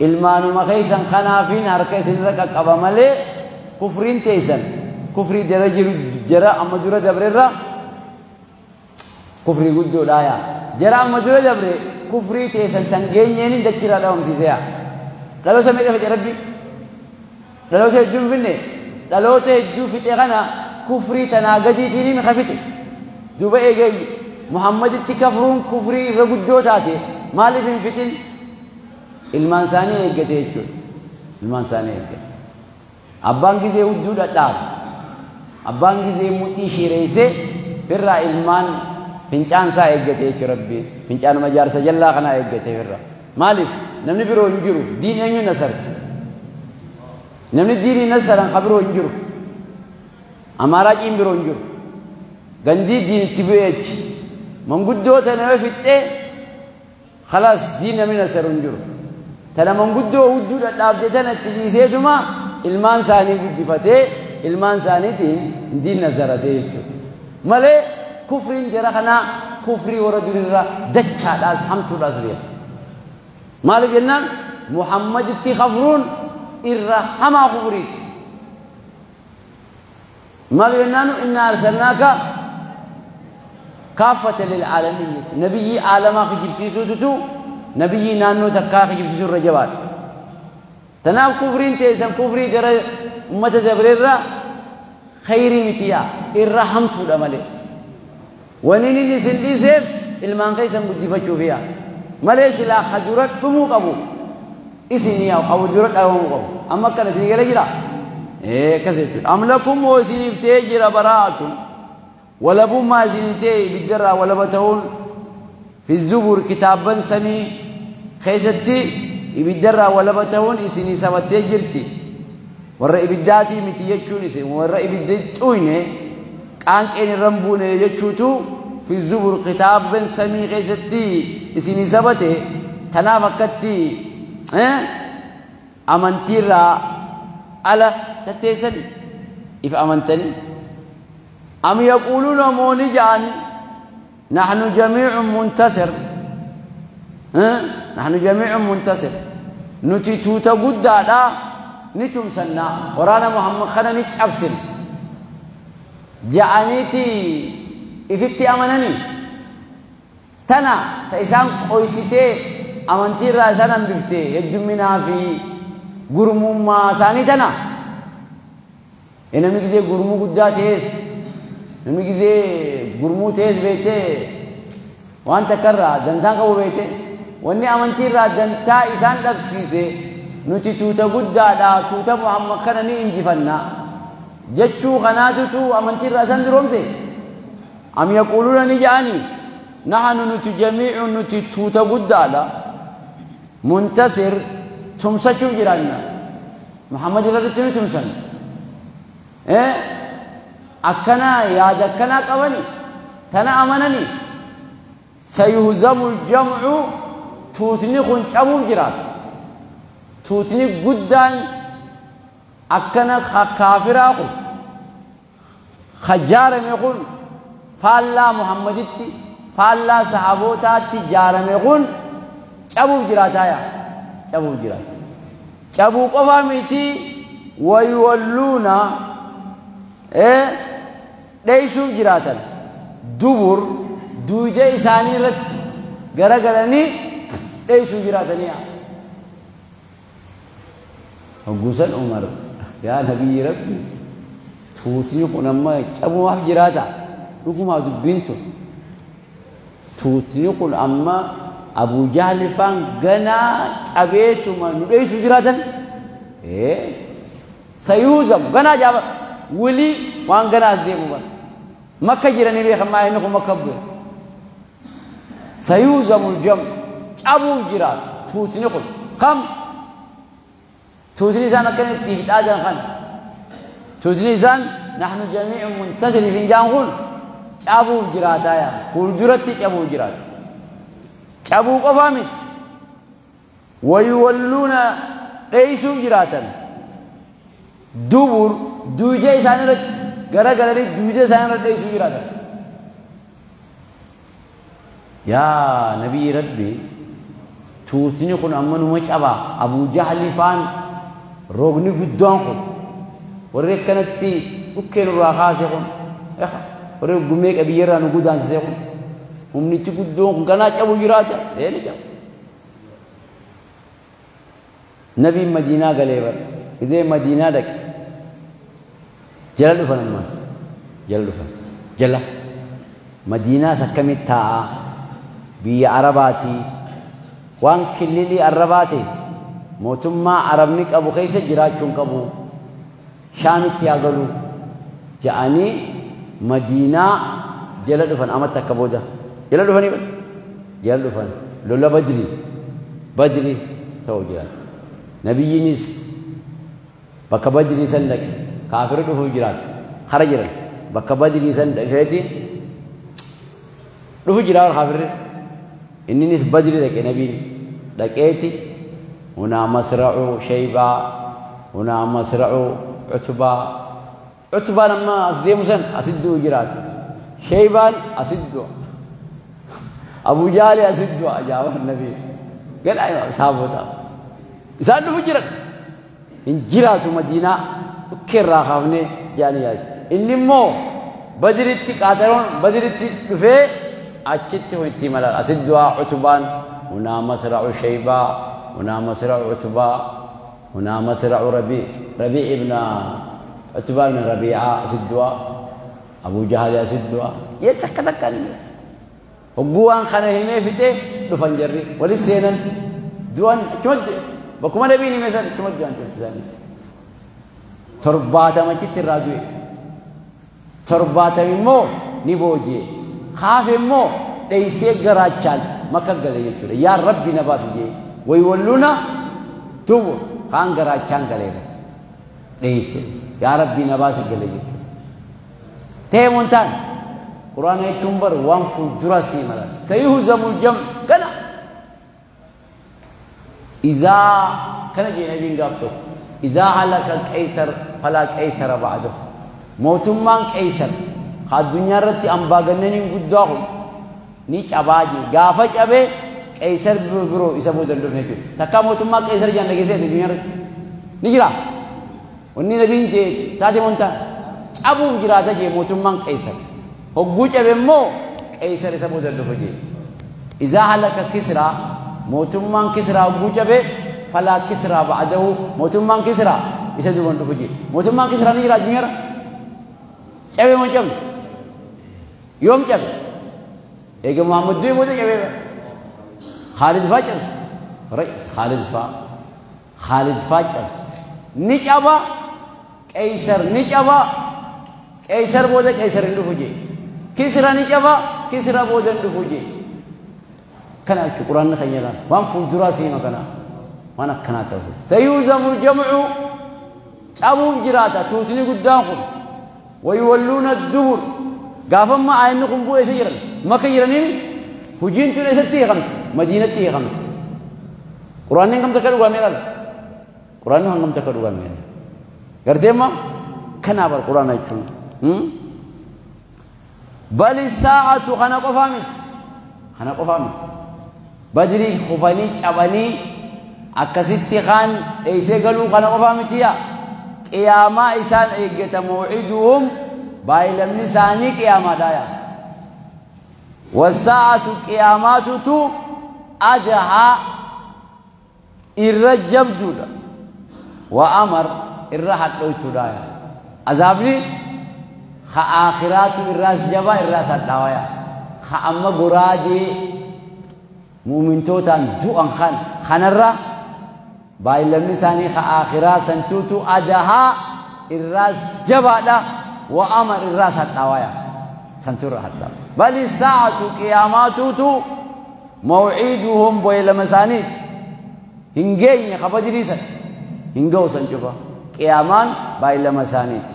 Ilmaanuma keeysan kanaafiin harka isinirra qaqqaba malee kufriin teeysan kufrii jara jiru jara amma dura dabrerra kufrii guddoodhaa yaa jara amma dura dabre kufrii teeysan tan geenyeeniin dachirraa dhabamsiise yaa. Dhaloota meeqa fixe Rabbi? Dhaloota hedduu hin finne? Dhaloota hedduu fixe kana kufrii tanaa gadiitiiniin ka fixe. Duuba eega Muhammaditti kafruun kufrii irra guddoo taate maaliif hin fixin? Ilmaan isaanii eeggate jechuudha. Ilmaan isaanii eeggate. Abbaan gizee hudduu dhadhaabe. Abbaan gizee mudhii shiireessee firraa ilmaan fincaan isaa eeggate jechuudha Rabbiin. Fincaanuma jaarsa jallaa kanaa eeggate firraa. Maaliif? Namni biroo hin jiru. Diin eenyu nasarti? Namni diinii nasaran ka biroo hin jiru. Amaaraaciin biroo hin jiru. Gandii diin itti bu'ee achi. Manguddoo tana yoo fixxee khalaas diin namni nasaru hin jiru. Tana manguddoo hudduu dhadhaabde tana itti dhiiseetuma ilmaan isaanii guddifatee ilmaan isaaniitiin diin nasaratee jechuudha. Malee kufriin jara kanaa kufrii warra durirra dachaadhaas hamtuudhaas beeka. Maaliif jennaan Muhammaditti kafruun irra hamaa kufriiti. Maaliif jennaan inna arsalnaaka kaaffata lil aalamiin nabiyyii aalamaa kijibsiisuututu nabiyyii naannoo takkaa kijibsiisuu irra jabaadha. Tanaaf kufriin teessan kufrii gara ummata dabreerra khayrii miti yaa irra hamtuudha malee. Waniin inni isin dhiiseef ilmaan keessan guddifachuuf yaa malee silaa ka dura dhumuu qabu isin yaa ka dura dhabamuu qabu. Amma akkana isin gala jira. Ee akkas jechuudha. Am lakum moo isiniif ta'ee jira baraa'atun walabummaa isinii ta'e ibiddarraa walaba ta'uun fi zubur kitaabban samii keessatti ibiddarraa walaba ta'uun isinii sabattee jirti. Warra ibiddaatii miti jechuun isin warra ibidda xuyne qaanqeen irra hin buune jechuutu fi zubur kitaabban samii keessatti isinii sabate. Tanaaf akkatti amantiirraa ala tatteessanii if amantanii. Am yaquuluuna mooni ja'an nahnu jamiicun muntasir, nahnu jamiicun muntasir, nuti tuuta guddaadha ni tumsanna waraana Muhammad kana ni cabsina ja'aniiti ifitti amananii. Tana ta isaan qoysitee amantiirraa isaan hambifte heddumminaa fi gurmummaa isaanii tana. Namni gizee gurmuu guddaa ta'es namni gizee gurmuu ta'es beektee waan takkarraa dantaan qabu beektee wanni amantiirraa dantaa isaan dhabsiise nuti tuuta guddaadha tuuta Muhammad kana ni injifanna jechuu kanaatutu amantiirraa isaan duroomse. Am yaquuluuna ni ja'anii nahnu nuti jamiicun nuti tuuta guddaadha muntasir tumsachuuf jiraanna Muhammad irratti ni tumsanna. Akkana yaada akkanaa qabani tana amanani. Sayuhzamu ljamcu tuutni kun cabuuf jiraata. Tuutni guddaan akkana kaafiraa kun ka jaarame kun faallaa Muhammaditti faallaa sahabootaatti jaarame kun cabuuf jiraataa yaa cabuuf jiraata. Cabuu qofaa miti wayuwalluuna dheeysuuf jiraatan dubur duuja isaanii irratti garagalanii dheeysuu jiraatanii. Hoggusan Umar yaa nabiyyi Rabbi tuutni kun amma cabumaaf jiraata dhugumaa dubbiin tun tuutni kun amma Abu Jahli faan ganaa cabeetuma nu dheeysuu jiraatan. Sayuuzamu ganaa jaaba wulii waan ganaa as deemu bara makka jiranii beekamaa inni kun makka bu'e. Sayuuzamu ljam cabuuf jiraata tuutni kun kam tuutni isaan akkana itti hidhaajan kana tuutni isaan nahnu jamiicun muntasiri finjaan kun cabuuf jiraataa yaa fuulduratti cabuuf jiraata. Cabuu qofaa miti wayuwalluuna dheeysuuf jiraatan dubur duuja isaan irratti garagalanii duuja isaan irratti dheeysuu jiraatan. Yaa nabiyyi Rabbi Tuutni kun amma numa cabaa. Abuu Jahli faan roogni guddaan kun warri akkanatti dhukkee nurraa kaase kun warri gumee qabiyyarraa nu gudaansise kun humnichi guddoon kun kanaa cabu jiraata ee ni caba. Nabiin Madiinaa galee bara gizee Madiinaa dhaqe jala dhufan ammas jala dhufan jala Madiinaas akkamitti taa'aa biyya Arabaatii waan killilii arrabaa ta'e mootummaa Arabni qabu keessa jiraachuun qabu Shaamitti haa galu ja'anii Madiinaa jala dhufan amatti akka booda jala dhufanii bara jala dhufan lola Badrii Badrii ta'u jiran nabiyyiinis bakka Badrii san dhaqe kaafirri dhufuuf jiraatu kara jiran bakka Badrii san dhaqeeti dhufu jira kaafirri inninis Badrii dhaqe nabiin dhaqeeti hunaa masra'u Shaybaa hunaa masra'u Utbaa Utbaan amma as deemu san asitti jiraatu Shaybaan asitti du'a Abu Jahli asitti du'a ajaa'ibaa nabii gadhaa saabota isaan dhufu jiran hin jiraatu Madiinaa dhukkeerraa kaafnee jedhanii yaadu inni immoo Badritti qaataroon Badritti dhufee achitti itti imala asitti du'a Utbaan hunaa masra'u Shaybaa hunaa masra'u Utbaa hunaa masra'u Rabii Rabii ibn Utbaa ibn Rabii'aa asitti du'a Abu Jahali asitti du'a jee takka takkaan hogguu waan kana himee fixee dhufan jarri walis seenan du'an achumatti bakkuma nabiin hime san achumatti du'an cufti isaanii 70 achitti irraa du'e 70 immoo ni booji'e kaafe immoo dheeysee garaachaan Makka gale jechuudha yaa Rabbi na baasi jee waywalluuna dubur kaan garaachaan galeera dheeyse yaa Rabbi na baasi gale jechuudha ta'e montaan Quraana jechuun bar waan fuuldura sii mala sayuhzamul jam kana izaa kana jee nabiin gaaf tokko izaa halaka Qeysar falaa Qeysara ba'dahu mootummaan Qeysar ka addunyaa irratti ambaagannaniin guddaa kun ni cabaa jee gaafa cabee Qeysar biroo isa booda hin dhufne jechuudha takkaa mootummaa Qeysar jedhan dhageessee addunyaa irratti ni jira wanni nabiin jee taate montaan cabuuf jiraata jee mootummaan Qeysar hogguu cabe immoo Qeysar isa booda hin dhufu jee izaa halaka Kisraa mootummaan Kisraa hogguu cabe falaa Kisraa ba'dahu mootummaan Kisraa isa duuba hin dhufu jee mootummaan Kisraa ni jira addunyaarra cabe moo hin cabne yoom cabe eega Muhammad du'e booda cabee bara Khaalid faa cabse Khaalid faa Khaalid faa cabse ni caba Qeysar ni caba Qeysar booda Qeysar hin dhufu jee Kisra ni caba Kisra booda hin dhufu jee kana jechuun Quraanni keenya laala waan fuulduraa siima kana waan akkanaa ta'u sayuuzamul jam'u cabuuf jiraata tuutni guddaan kun wayuwalluuna dubur gaafamma aayanni kun bu'e isa jiran Makka jiraniin hojiin tun eessatti hiikamte Madiinatti hiikamte Quraanni hangam takka dhugaamee laala Quraanni hangam takka dhugaamee gartee amma kanaa bar Quraana jechuun bali saa'atu kana qofaa miti kana qofaa miti Badrii kufanii cabanii akkasitti kaan dheeysee galuu kana qofaa miti yaa qiyaamaa isaan eeggata maw'iduhum baay'ilamni isaanii qiyaamaadha yaa wasaa'atu qiyaamaatutu adhaa irra jabduudha wa amar irra hadhoytuudha yaa azaabni ka aakhiraatu irraas jabaa irraas hadhaawa yaa ka amma goraadee mu'mintootaan du'an kan kanarra baay'ilamni isaanii ka aakhiraa santuutu adahaa irraas jabaadha wa amar irraas hadhaawaa yaa santu irra hadhaawa bali saa'atu qiyaamaatuutu maw'iiduhum baay'ilama isaaniiti hin geenye ka Badrii san hin ga'u san cufa qiyaamaan baay'ilama isaaniiti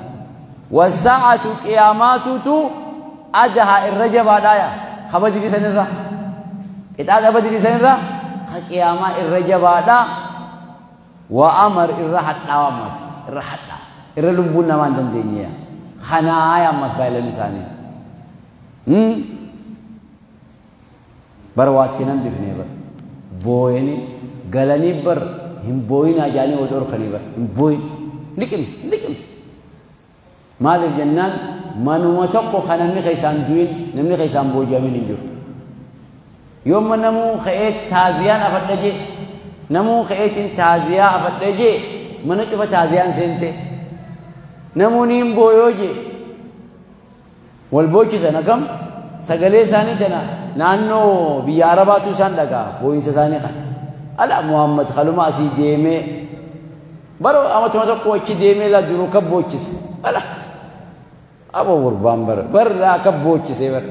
wasaa'atu qiyaamaatuutu adahaa irra jabaadha yaa ka Badrii san irra qixaaxa Badrii san irra ka qiyaamaa irra jabaadha wa amar irra hadhaawa ammas irra hadhaa irra lubbuun namaa hin dandeenye yaa kanaa yaa ammas baay'ilamni isaanii bara waatti nan bifnee bara Booyanii galanii bar hin booyinaa jedhanii wal dhorkanii bar hin booyin liqimsi liqimsi. Maaliif jennaan manuma tokko kan namni keessaan du'in namni keessaan booji'amin hin jiru. Yooma namuu ka'ee taaziyaan afadha jee namuu ka'eetiin taaziyaa afadha jee mana cufa taaziyaan seente namuun hin booyoo jee wal boochisan akkam sagalee isaanii tana naannoo biyya Arabaatu isaan dhagaa booyinsa isaanii kana. Ala Muhammad kaluma asii deemee baroo amatuma tokko achi deemee laa jiru kan boochise. Ala abo gurbaan bara barraa kan boochise bara.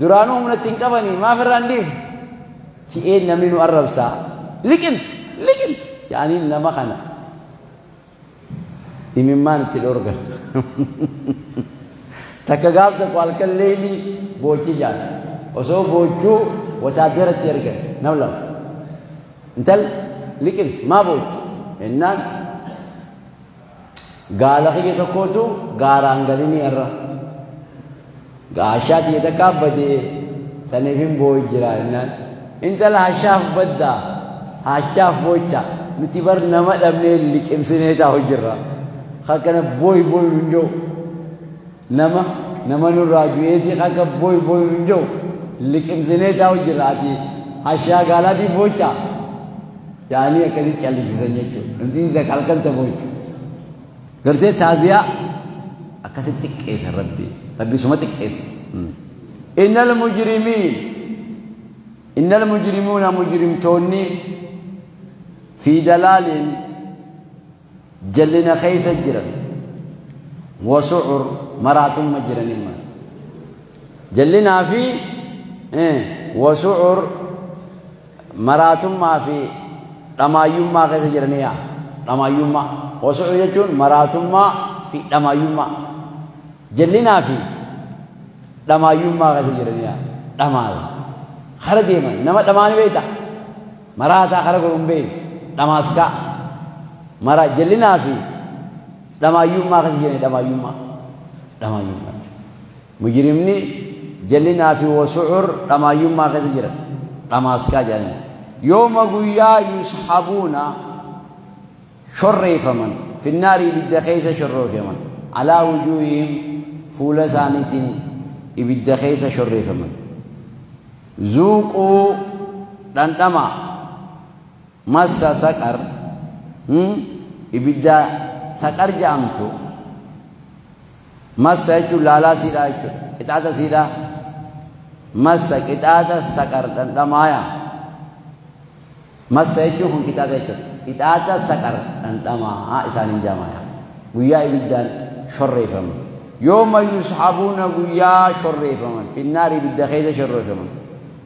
Duraanuu humna ittiin qabanii maaf irraan dhiifne? Ci'ee namni nu arrabsaa. Liqimsi liqimsi yaanii nama kana imimmaan itti dhorgan. Takka gaaf tokko halkan leelii boochi jaal. Osoo boochuu wataaddaratti ergan nam lama. Intal liqimsi maa boochi? Jennaan gaala kiyya tokkootu gaaraan galinii irra. Gaashaa tiyya takka badee saniif hin boo'i jira jennaan. Intala hashaaf baddaa hashaaf boocha nuti bar nama dhabnee liqimsinee taa'u jirra. Akkana boo'i boo'i hin jiru. Nama nama nurraa du'eeti akka boo'i boo'i hin jiru. Liqimsinee taa'u jirra ati hashaa gaalaatii boocha. Yaanii akkasii callisiisan jechuudha. Namti halkan ta boochu. Gartee taaziyaa akkasitti xiqqeessa Rabbi. Rabbi suma xiqqeessa. Innal mujrimiin innal mujrimuuna mujrimtoonni fi dalaalin jallina keessa jiran wasucur maraatumma jiran immas. Jallinaa fi wasucur maraatummaa fi dhamaayyummaa keessa jiranii yaa dhamaayyummaa. Wasucur jechuun maraatummaa fi dhamaayyummaa. Jallinaa fi dhamaayyummaa keessa jiranii yaa dhamaadha. Kara deeman nama dhamaani beekta maraataa kara godhuun beeknu dhamaaskaa mara jallinaa fi dhamaayyummaa keessa jiranii dhamaayyummaa dhamaayyummaa. Mujrimni jallinaa fi wasucur dhamaayyummaa keessa jiran dhamaaskaa jedhanii. Yooma guyyaa yushabuuna shorreeffaman finnaari ibidda keessa shorreeffaman alaa wujuuhihim fuula isaaniitiin ibidda keessa shorreeffaman. Zuuquu dhandhama massa saqar ibidda saqar jedhamtu massa jechuun laalaa siidhaa jechuudha qixaaxa siidhaa massa qixaaxa saqar dhandhamaaya. Massa jechuun kun qixaaxa jechuudha. Qixaaxa saqar dhandhamaa isaaniin jaamaaya. Guyyaa ibiddaan shorreeffaman. Yooma yushabuuna guyyaa shorreeffaman. Finnaari ibidda keessa shorreeffaman.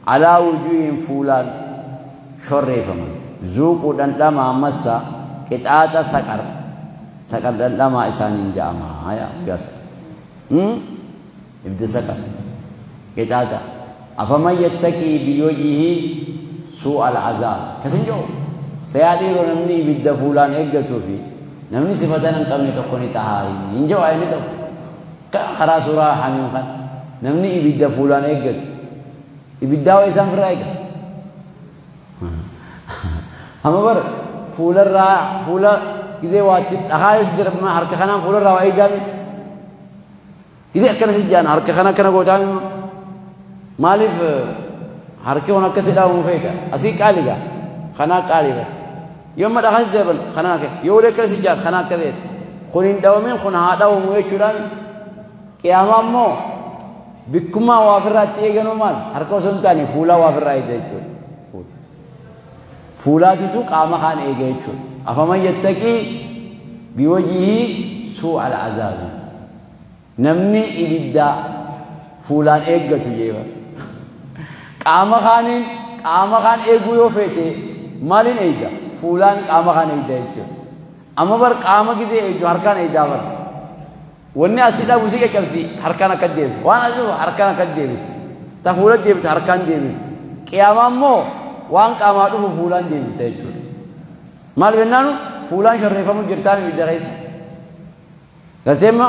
Alaa wujuuhihim fuulaan shorreeffaman. Zuuquu dhandhamaa massa qixaaxa saqar saqar dhandhamaa isaaniin jaamaaya. Guyyaa saqar. Ibidda saqar. Qixaaxa. Afaman yattaqii biwajhihi suu'a al-azaab. Kasin jiru. Sayaa dhiiroo namni ibidda fuulaan eeggatuu fi namni sifatan hin qabne tokko ni tahaa hin jiru inni tokko. Karaa suuraa Hamiim kan namni ibidda fuulaan eeggatu. Ibiddaa waa isaan firraa eega. Amma bar fuularraa fuula gizee waatti dhahaa yoo darbama harka kanaan fuularraa waa eegaami. Gizee akkana si jaan harka kana akkana gootaami. Maaliif harki kun akkasi dhaabamu feeta asii qaaliga kanaa qaali bara yooma dhahaa si darban kanaa akka yoo ulee akkana si jaan kanaa akka ta'etti kun hin dhawamin kun haa dhawamu jechuudhaan qiyaamaa immoo bikkumaa waa ofirraa itti eeganuu maal harka osoo hin taane fuulaa waa ofirraa eega jechuudha. Fuulaatitu qaama kaan eega jechuudha. Afaman yattaqii biwajhihii suu'a al-azaabi. Namni ibidda fuulaan eeggatu jeeba. Qaama kaaniin qaama kaan eeguu yoo feete maaliin eegda? Fuulaan qaama kaan eegda jechuudha. Amma bar qaama gizee eegdu harkaan eegdaa bar. Wanni asii dhabu si caccabsi harkaan akka deebisu. Waan asii dhufu harkaan akka deebisu. Ta fuula deebitu harkaan deebiftu. Qiyaamaa immoo waan qaamaa dhufu fuulaan deebifta jechuudha. Maal jennaanu fuulaan shorreeffamu jirtaan ibidda keessa. Galteemma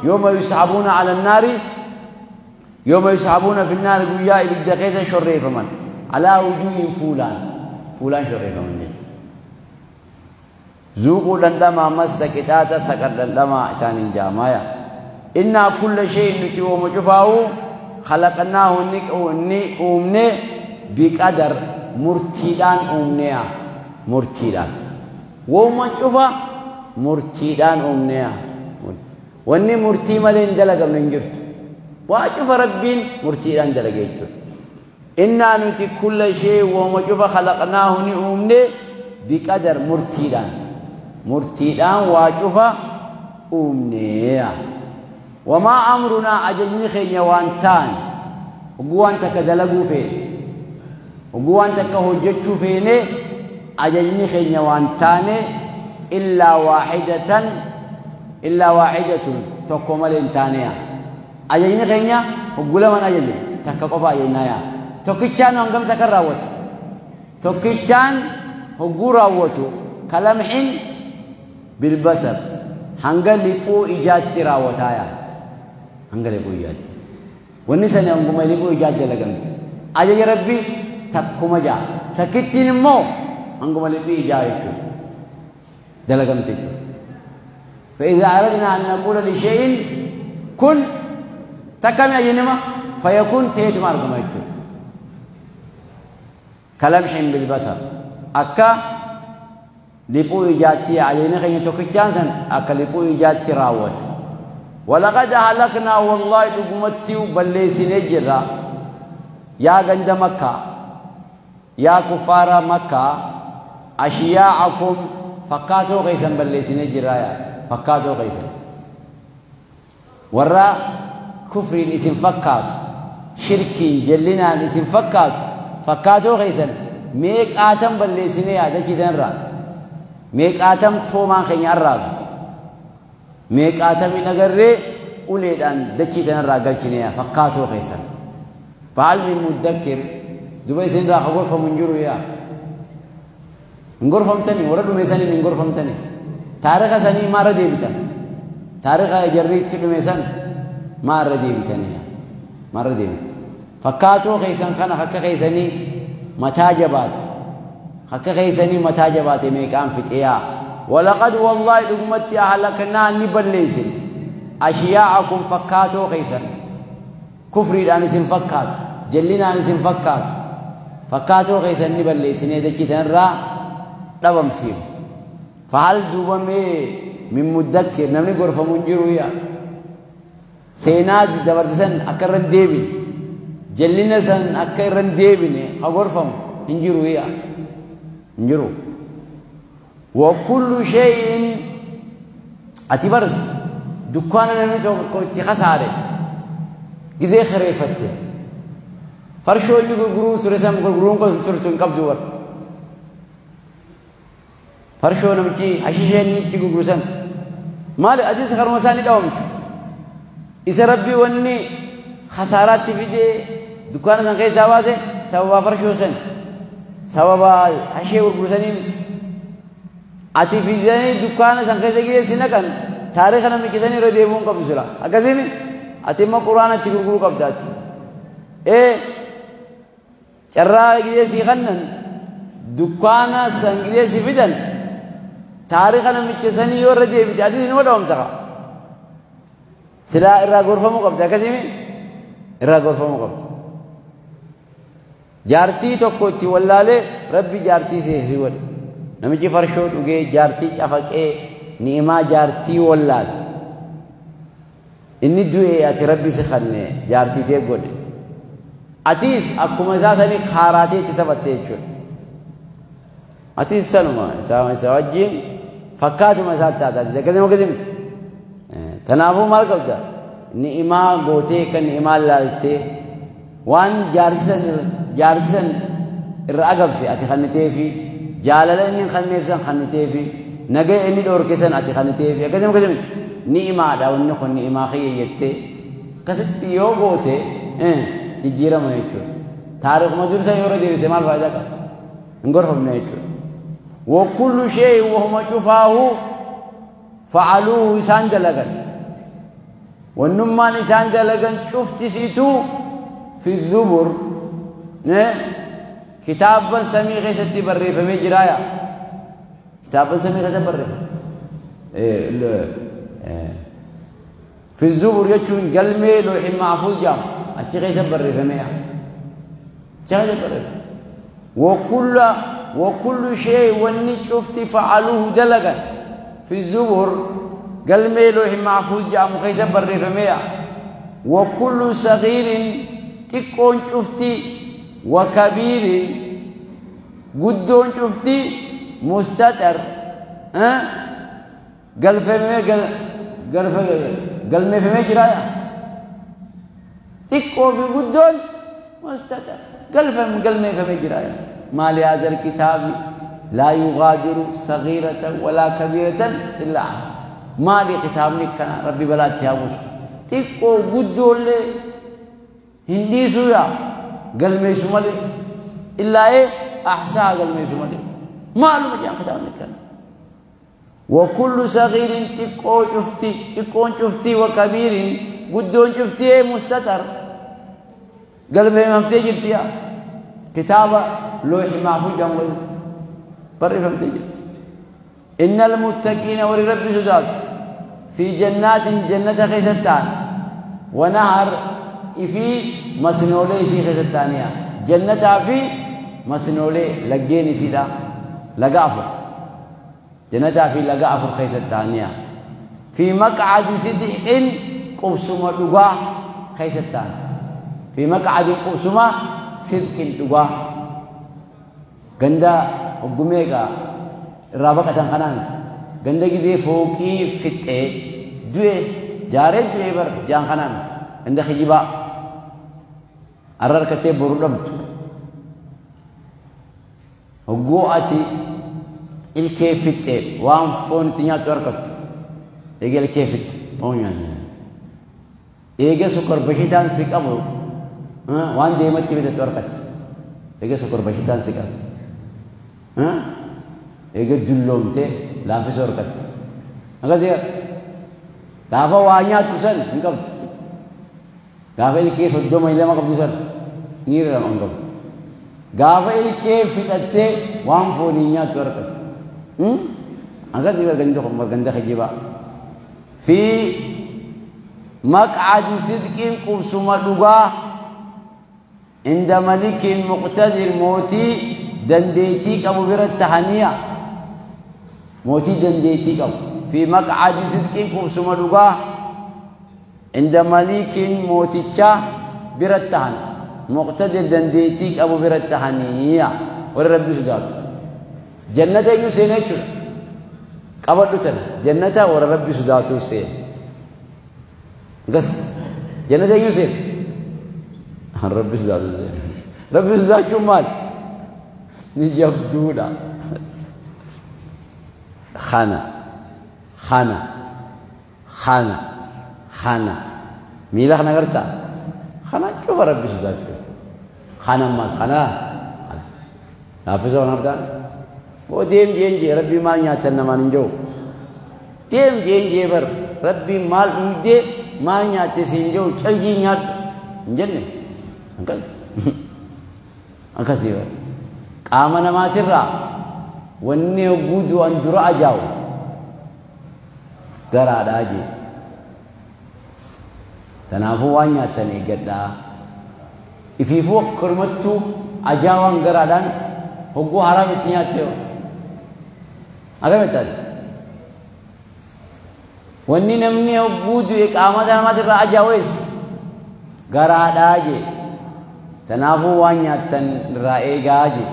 yooma yushabuuna ala naari yooma yushabuuna fi naari guyyaa ibidda keessa shorreeffaman alaa wujuuhin fuulaan Fuulaan shorreeffaman jechuudha. Zuuquu dhandhamaa massa qixaaxa saqar dhandhamaa isaaniin jaamaaya. Innaa kulla shay'in nuti uumu cufaa'u khalaqnaahu ni uumne biqadar murtiidhaan uumneya murtiidhaan. Wooma cufa murtiidhaan uumneya. Wanni murtii malee hin dalagamne hin jirtu. Waa cufa Rabbiin murtiidhaan dalage jechuudha. Innaa nuti kulla shay'in wooma cufa khalaqnaahu ni uumne biqadar murtiidhaan. Murtiidhaan waa cufa uumneya. Wamaa amrunaa ajajni keenya waan ta'an hogguu waan takka dalaguu feene hogguu waan takka hojjechuu feene ajajni keenya waan taane illaa waaxidatan illaa waaxidatun tokko malee hin taaneya. Ajajni keenya hogguu laman ajaje takka qofa ajajnaaya. Tokkichaan hangam takka raawwatu tokkichaan hogguu raawwatu kalamxin bilbasar hanga liphuu ijaatti raawwataaya. Hanga liphuu ijaatti. Wanni sani hanguma liphuu ijaatti dalagamti. Ajaja Rabbii takkuma ja'a. Takkittiin immoo hanguma liphuu ijaa jechuudha. Dalagamti jechuudha. فإذا أردنا أن نقول لشيء كن تكم أجنما فيكون تيت ماركم jechuudha. كلمح بالبصر أكا liphuu ijaatti ajajni keenya tokkichaan san akka liphuu ijaatti raawwata. ولقد أهلكنا والله dhugumatti balleessinee jirra. Yaa ganda Makkaa, yaa kuffaara Makkaa, ashiyaa'akum fakkaatoo keessan balleessinee jirra yaa fakkaatoo keessan. Warra kufriin isin fakkaatu, shirkiin jallinaan isin fakkaatu, fakkaatoo keessan meeqaatam balleessinee yaadachiisan irraa meeqaatam toomaan keenya arraabu meeqaatam hin agarree uleedhaan dachii tanarraa galchinee fakkaatoo keessan. Fahal min muddakkir duba isin irraa ka gorfamu hin jiru yaa. Hin gorfamtani warra dhume saniin hin gorfamtani. Taarika sanii maarra deebitan. Taarika jarri itti dhume san maarra deebitanii maarra deebitan. Fakkaatoo keessan kana akka keessanii mataa jabaate. Akka keessanii mataa jabaate meeqaan fixeeyaa. ولقد والله dhugumatti أهلكنا ni balleessine أشياعكم fakkaatoo keessan kufriidhaan isin fakkaatu jallinaan isin fakkaatu fakkaatoo keessan ni balleessinee dachii tanarraa dhabamsiif. فهل duubamee min muddakkir namni gorfamu hin jiru yaa. Seenaa dabarte san akka irra hin deebine jallina san akka irra hin deebine ha gorfamu hin jiru yaa hin jiru. وكل شيء ati bar dukkaana namni tokko itti khasaare gizee kireeffatte farshoo inni gurguruu ture san gurguruun kun turtu hin qabdu bar farshoo namichi hashishee inni itti gurguru san maali atis karuma isaa ni dhawamte isa Rabbi wanni khasaaraatti fidee dukkaana san keessaa baase sababa farshoo san sababa hashishee gurguru saniin ati fidanii dukkaana san keessa geessi naqan taarika namichi sanii irra deebi'uun qabdu sila akkasiimi ati immoo quraana itti gurguruu qabdaati. Carraa gizee sii kannan dukkaana san gizee si fidan taarika namicha sanii yoo irra deebite atis inuma dhawamta kaa silaa irraa gorfamuu qabda akkasiimi irraa gorfamuu qabda. Jaartii tokko itti wallaalee Rabbi jaartii si godhe. Namichi farshoo dhugee jaartii cafaqee ni'imaa jaartii wallaale. Inni du'ee ati Rabbi si kanne jaartii tee godhe. Atis akkuma isaa sanii kaaraatee itti taphatte jechuudha. Atis sanuma isa wajjin fakkaatuma isaatti taataati. Akkasuma akkasii miti. Kanaafuu maal qabda? Ni'imaa gootee kan ni'imaa laaltee waan jaarsi san irra agabse ati kanniteefi jaalala inni kanneef san kanniteefi nagaa inni dhoorke san ati kanniteefi akkasuma akkasii miti. Ni'imaadha wanni kun ni'imaa kiyya jettee akkasitti yoo goote jijjiirama jechuudha. Taarikuma dursa yoo irra deebise maal faayidaa qaba? Hin gorfamne jechuudha. وكل شيء وهم شفاه فعلوه إسان دلقا والنمان إسان دلقا شفت سيتو في الزبر Kitaaba samii keessatti barreeffamee jiraaya. Kitaaba samii keessatti barreeffame. في الزبر jechuun galmee looxi mahfuuz jedhamu achi keessa barreeffamee achi keessa barreeffame. وكل شيء wanni cufti فعلوه dalagan في الزبر galmee looxi mahfuuz jedhamu keessa barreeffamee. وكل صغير xiqqoon cufti وكبير guddoon cufti مستطر galmeeffamee jiraaya. Xiqqoo fi guddoon مستطر galmeeffamee jiraaya. ما لهذا الكتاب لا يغادر صغيرة ولا كبيرة إلا ما لكتابni kana rabbi balaatti haa buusu. Xiqqoo guddoollee hin dhiisuudha galmeessu malee illaa ee أحصاها galmeessu malee maaluma jedhan kitaabni kana. وكل صغير xiqqoon cufti وكبير guddoon cufti مستطر galmeeffamtee jirti yaa kitaaba looxi mahfuuz jedhamu barreeffamtee jirti. إن المتقين warri rabbi sodaatu في جنات jannata keessatti ta'an ونهر fi masnoolee isii keessatti ta'aniya jannataa fi masnoolee laggeen isiidha laga afur jannataa fi laga afur keessatti ta'aniya في مقعد صدق qubsuma dhugaa keessatti ta'an في مقعد qubsuma صدق dhugaa ganda hoggumeeqa irraa baqatan kanaan ganda gidee fooqii fixee du'e jaaree du'e bar jaan kanaan ganda kijibaa arra harkattee boru dhabdu hogguu ati ilkee fixee waan foon itti nyaattu harkattu eega ilkee fixxe foon nyaanne eega sukar bashitaan si qabu waan deematti bitattu harkattu eega sukar bashitaan si qabu eega dulloomtee laaffisuu harkattu akkasii gaafa waa nyaattu san hin qabdu gaafa ilkee 32 qabdu san ni lama hin qabdu gaafa ilkee fixattee waan foonii nyaattu harkattu akkasii ganda kijibaa في مقعد صدق qubsuma dhugaa عند ملك مقتدر mootii dandeettii qabu biratti tahaniya mootii dandeettii qabu في مقعد صدق qubsuma dhugaa عند ملك mooticha biratti tahan مقتدر dandeettii qabu biratti tahaniya warra rabbi sodaatu jannata eenyu seena jechuudha qabadhu tana jannata warra rabbi sodaatu seena gas jannata eenyu seena rabbi sodaatu seena rabbi sodaachuun maal ni jabduudha kana kana kana kana miila kana gartaa kana cufa rabbi sodaachuu kana ammaas kana laaffisa waan argaan boo deem jeen jee rabbi maal nyaattan namaan hin jiru deem jeen jee bar rabbi maal dhugdee maal nyaatte si hin jiru caljii nyaadhu hin jenne akkas akkasii bar qaama namaatirraa wanni hogguu du'an dura ajaa'u garaadhaa jee kanaafuu waan nyaattan eeggadhaa ifiifuu akkanumattuu ajaa'aan garaadhaan hogguu haraam itti nyaatte yoo akkamitti ati wanni namni hogguu du'e qaama namaatirraa ajaa'u eessa garaadhaa jee kanaafuu waan nyaattan irraa eegaa jee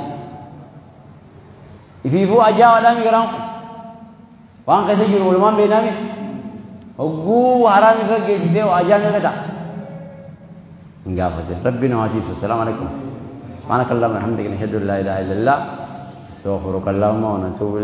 ifiifuu ajaa'aadhaan garaan kun waan keessa jiru walumaan beeknaami hogguu haraam irra geessitee ajaa meeqa ta'a hin gaafatin rabbi nama tiisu. Salaamu alaikum. سبحانك اللهم وبحمدك نشهد ان لا اله الا الله استغفرك اللهم ونتوب اليك.